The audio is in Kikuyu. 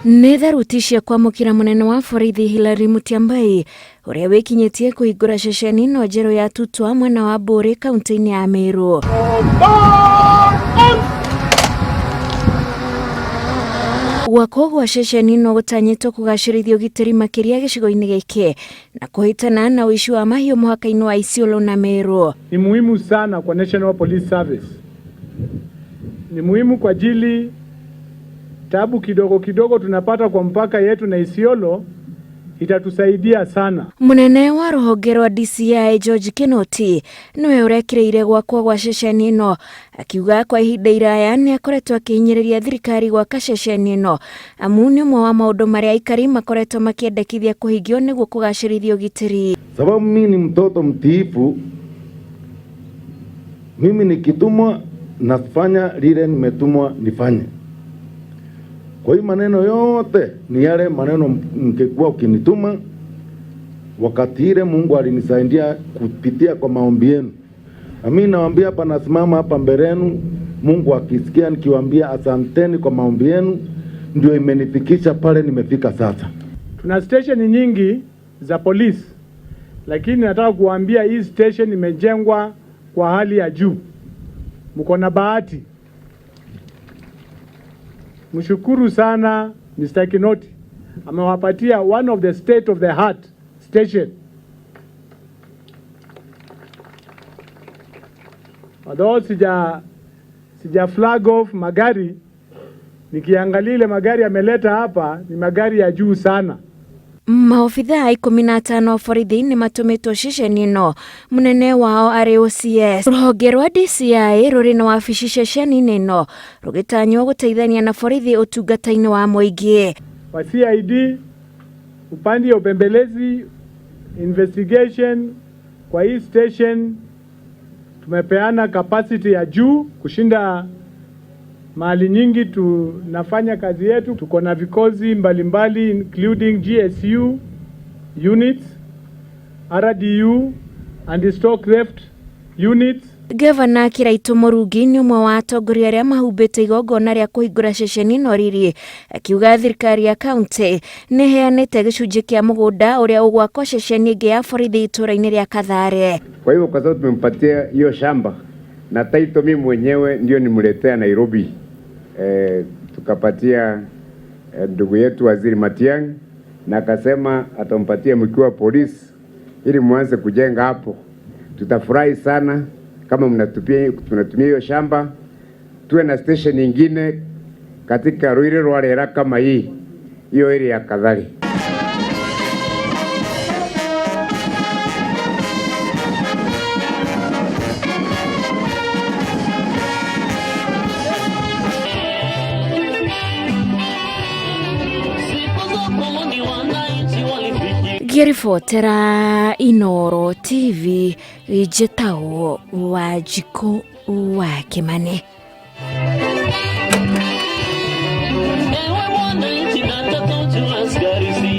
Nĩ tharuti cia kwamũkĩra mũnene wa borithi Hillary Mutyambai ũrĩa wĩkinyĩtie kũhingũra ceceni ĩno njerũ ya Tutwa mwena wa Mbũrĩ kaunti-inĩ ya Meru. Gwakwo gwa ceceni ĩno gũtanyĩtwo kũgacĩrithia ũgitĩri makĩria gĩcigo-inĩ gĩkĩ na kũhĩtana na ũici wa mahiũ mũhaka-inĩ wa Isiolo na Meru. Ni muhimu sana kwa National Police Service. Ni muhimu kwa ajili tabu kidogo kidogo tunapata kwa mpaka yetu na Isiolo itatusaidia sana. Mũnene wa rũhonge rwa DCI George Kinoti nĩwe ũrekĩrĩire gwakwo gwa ceceni ĩno akiuga kwa ihinda iraya nĩ akoretwo akĩhinyĩrĩria thirikari gwaka ceceni ĩno amu nĩ ũmwe wa maũndũ marĩa aikari makoretwo makĩendekithia kũhingio nĩguo kũgacĩrithia ũgitĩri. Sababu mimi ni mtoto mtiifu, mimi nikitumwa nafanya lile nimetumwa nifanye. Kwa hiyo maneno yote ni yale maneno mkekuwa ukinituma wakati ile Mungu alinisaidia kupitia kwa maombi yenu. Na mimi nawaambia hapa, nasimama hapa mbele yenu, Mungu akisikia nikiwaambia asanteni kwa maombi yenu, ndio imenifikisha pale nimefika sasa. Tuna station nyingi za polisi, lakini nataka kuwaambia hii station imejengwa kwa hali ya juu. Mko na bahati. Mshukuru sana Mr. Kinoti, amewapatia one of the state of the heart station. Although sija flag off magari, nikiangalia ile magari ameleta hapa ni magari ya juu sana. Maobithaa 15 a borithi nĩ matũmĩtwo ceceni ĩno mũnene wao arĩ OCS. Rũhonge rwa DCI rũrĩ na wabici ceceni-inĩ ĩno rũgĩtanywo gũteithania na borithi ũtungata-inĩ wa mũingĩ. Wa CID upande ya upembelezi investigation kwa hii station tumepeana capacity ya juu kushinda mahali nyingi tunafanya kazi yetu. Tuko na vikosi mbalimbali including GSU units, RDU and stock theft units. Gavana Kiraitu Mũrungi nĩ ũmwe wa atongoria arĩa mahumbĩte igongona rĩa kũhingũra ceceni ĩno riri, akiuga thirikari ya kaunti nĩ ĩheanĩte gĩcunjĩ kĩa mũgũnda ũrĩa ũgwakwo ceceni ĩngĩ ya borithi itũũra-inĩ rĩa Kathare. Kwa hivyo kwa sababu tumempatia hiyo shamba na title mimi mwenyewe ndio nimletea Nairobi, tukapatia ndugu yetu Waziri Matiang'i na akasema atampatia mkiwa polisi ili muanze kujenga hapo. Tutafurahi sana kama tunatumia hiyo shamba, tuwe na station nyingine katika Ruiru rwa Rera kama hii, hiyo area ya Kathari. Ngĩribotera Inooro TV, njĩtagwo Wanjikũ wa Kĩmani.